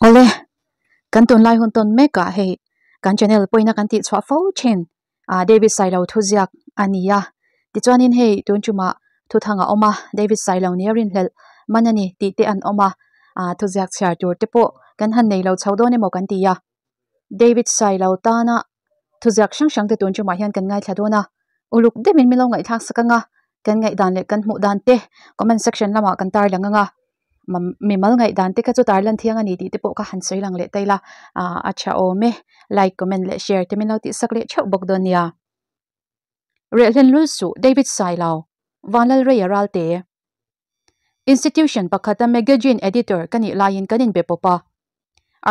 Awle, kan tunlai hun tawn mekah hei kan channel pawina kan tih chhuah fo thin ah David Sailo thuziak a ni a. Tichuanin hei tun tumah thuthang a awm a, David Sailo nia rinhlelh man a ni tih te an awm a, ah thuziak chhiar tur te pawh kan han nei lo chho dawn emaw kan ti a. David Sailo tana thuziak hrang hrang te tun tumah hian kan ngaithla dawn a, uluk deuhin min lo ngaihthlak sak ang a, kan ngaihdan leh kan hmuh dan te comment section lamah kan tarlang ang a. mimal ngaihdan te kha chu tarlan thiang a ni tih te pawh ka han sawi lang leh taila ah a tha awm e like comment leh share te min lo tih sak leh theuh bawk dawn nia. Rehlen lul suh David Sailo Vanlalreia Ralte Institution pakhata magazine editor ka nih laiin kan inbe pawp a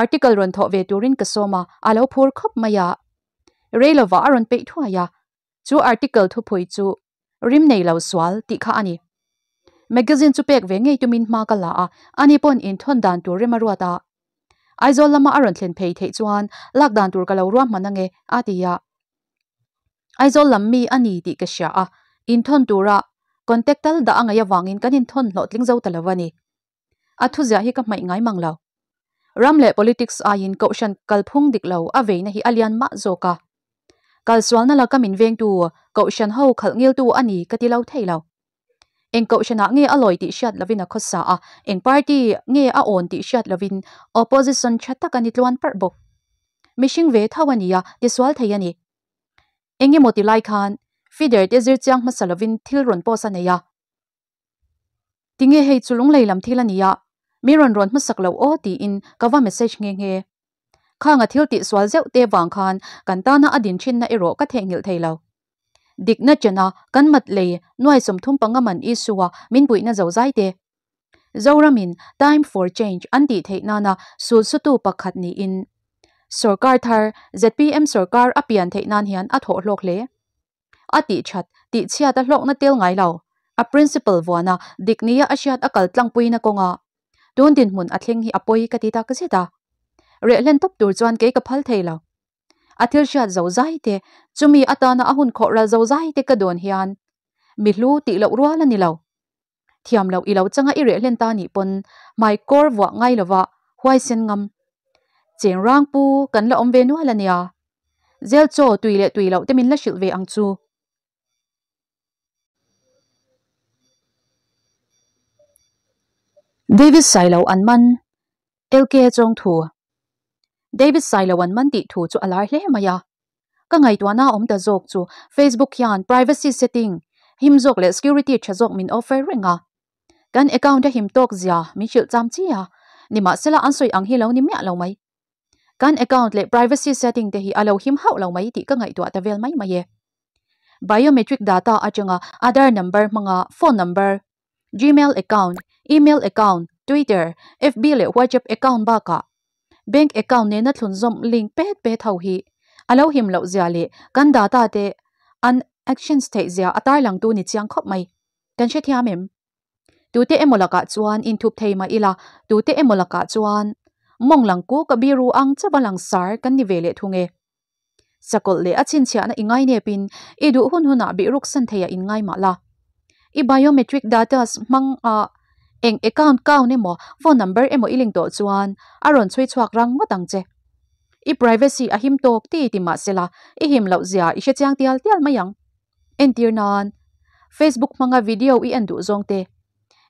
article rawn thawh ve turin ka sawm a a lo phur khawp mai a rei lovah a rawn peih thuai a chu article thupui chu Rim nei lo sual tih kha a ni. Magazine chu pek ve ngei tumin hma ka la a, ani pawn inthawn dan tur rem a ruat a. Aizawl lama a rawn thlen phei theih chuan lak dan tur ka lo ruahman ange a ti a. Aizawl lam mi a ni tih ka hria a, inthawn tura contact tal dah a ngaih avangin kan inthawn hlawhtling zo ta lo a ni. A thuziah hi ka hmaih ngai mang lo. Ram leh politics aiin kohhran kalphung dik lo a veina hi a lian mah zawk a. Kalsualna laka min vengtu kohhran ho khalh ngiltu a ni ka ti lo thei lo. Eng kohhranah nge a lawi tih hriat lovin a khawsa a, eng party nge a awn tih hriat lovin opposition tha tak a ni tluan parh bawk. Mihring ve tho a ni a, tisual thei a ni. Eng emaw ti lai khan feeder te zir chiang hmasa lovin thil rawn post a nei a. Tinge hei chu lunglei lam thil a nia, mi rawn rawn hmasak loh aw tiin ka va message nghe nghe. Khanga thil tih sual zeuh te vang khan kan tana a din thinna erawh ka theihnghilh thei lo. Dikna chena kan mat lei nuai 35 man issue a min puihna zo zai te. Zoramin time for change an tih theih nana sulsutu pakhat niin Sorkar thar zpm sorkar a pian theih nan hian a thawh hlawk hle. A tih that, tih chhiat a hlawkna tel ngai lo. A principle vuana dik nia a hriat a kal tlangpuina kawnga tun dinhmun a thleng hi a pawi ka ti tak zet a. Reh hlen tawp tur chuan kei ka phal thei lo. A thil hriat zo zai te, chumi atana a hun khawh ral zo zai te ka dawn hian mi hlu tih loh rual a ni lo. Thiam loh i lo changa i reh hlen ta nih pawn hmai kawr vuah ngai lova huaisen ngam. Cheng rang pu kan la awm ve nual a nia. Zel chaw tui leh tui loh te min la hrilh ve ang chu. David Sailo an man LK Chawngthu David Sailo an man tih thu chu a lar hle mai a. Ka ngaihtuahna awm ta zawk chu Facebook hian privacy setting him zawk leh security tha zawk min offer reng a. Kan account a him tawk zia min hrilh cham chi a, nimahsela an sawi ang hi lo ni miah lo mai. Kan account leh privacy setting te hi a lo him hauh lo mai tih ka ngaihtuah ta vel mai mai e. Biometric data atanga Aadhaar number hmanga phone number, Gmail account, email account, Twitter, FB leh WhatsApp account bakah bank account nena thlunzawm link pet pet ho hi a lo him loh zia leh kan data te an actions theih zia a tarlangtu ni chiang khawp mai. Kan hrethiam em? Tute emaw lakah chuan inthup thei mah ila, tute emaw lakah chuan mawng lang kuk a biru ang chauh a langsar kan ni ve leh thung e. Sakawlh leh a chhinchhiahna i ngai nepin i duh hun hunah bihruk san theiah in ngai mah la. I biometric datas hmang a eng account count emaw phone number emaw i link tawh chuan a rawn chhui chhuak rang ngawt ang che. I privacy a him tawk ti ti mah sela i him loh zia i hrechiang tial tial mai ang. Entir nan, Facebook hmanga video i en duh zawng te,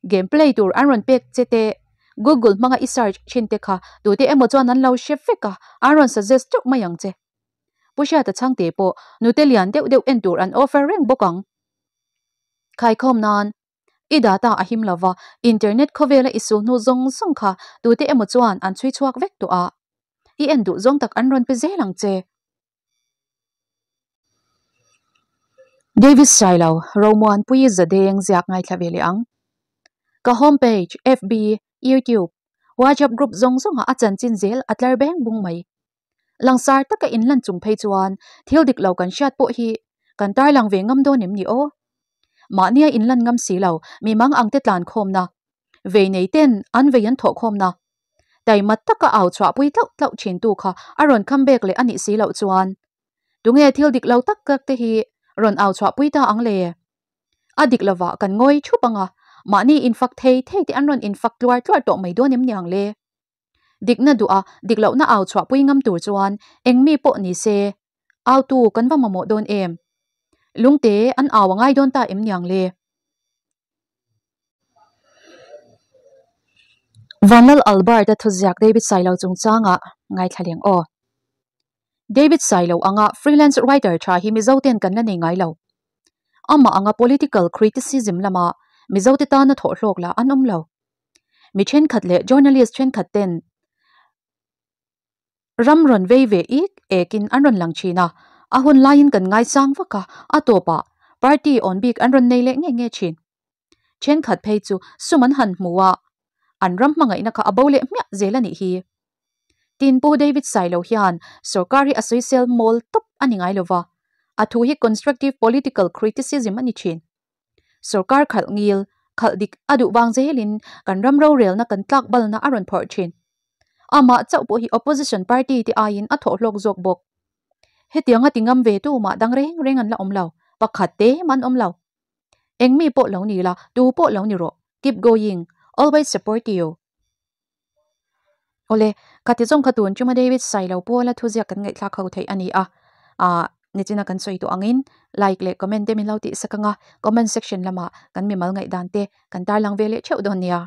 game play tur an rawn pek che te, Google hmanga i search thin te kha tute emaw chuan an lo hre vek a, an rawn suggest teuh mai ang che. Pu Hriata chhangte pawh nute lian deuh deuh en tur an offer reng bawk ang. Khaikhawm nan, i data a him lova, internet khawvela i sul hnu zawng zawng kha tute emaw chuan an chhui chhuak vek tawh a, i en duh zawng tak an rawn pe zel ang che. David Sailo, Romuanpuii Zadeng ziak ngaithla ve leh ang. Ka home page, FB, YouTube, WhatsApp group zawng zawngah a chanchin zel a tlar beng bung mai. Langsar taka inlan chung phei chuan thil dik lo kan hriat pawh hi kan tarlang ve ngam dawn em ni aw? Mahnia inlan ngam si lo mi mang ang te tlan khawmna, vei nei ten an vei an thawh khawmna, Taimat taka au chhuahpui tlauh tlauh thintu kha a rawn kham bek leh a nih si loh chuan tunge thil dik lo tak tak te hi rawn au chhuahpui ta ang le? A dik lovah kan ngawi thup ang a, mahni infak thei thei te an rawn infak tluar tluar tawh mai dawn em ni ang le? Dikna duh a, dik lohna au chhuahpui ngam tur chuan eng mi pawh ni se, autu kan va mamawh dawn em? Lungte an au a ngai dawn ta em niang le? Vanlal Albert-a thuziak David Sailo chungchangah ngaithla leng aw. David Sailo anga freelance writer tha hi Mizoten kan la nei ngai lo. Amah anga political criticism lama Mizote tana thawhhlawk lah an awm lo. Mi thenkhat leh journalist thenkhat ten ram rawn vei ve ik ekin an rawn lang thin a, a hun laiin kan ngaisang vak a, a tawpah party awn bik an rawn nei leh nge nge thin. Thenkhat phei chu sum an han hmu a, an ram hmangaihna kha a bo leh hmiah zel a nih hi. Tin, Pu David Sailo hian sorkar hi a sawisel mawl tawp a ni ngai lova, a thu hi constructive political criticism a ni thin. Sorkar khalh ngil, khalh dik a duh vang zelin kan ram rorelna kan tlak balna a rawn phawrh thin. Amah chauh pawh hi opposition party te aiin a thawh hlawk zawk bawk. Hetianga ti ngam ve tu mah dang reng reng an la awm lo, pakhat te mah an awm lo. Eng mi pawh lo ni la, tu pawh lo ni rawh. Keep going. Always support you. Awle, khati zawng kha tun chuma David Sailo Pawla thuziak kan ngaihthlak ho theih a ni a. Ah, nichina kan sawi tawh angin like leh comment te min lo tihsak anga comment section lamah kan mimal ngaihdan te kan tarlang ve leh theuh dawn nia.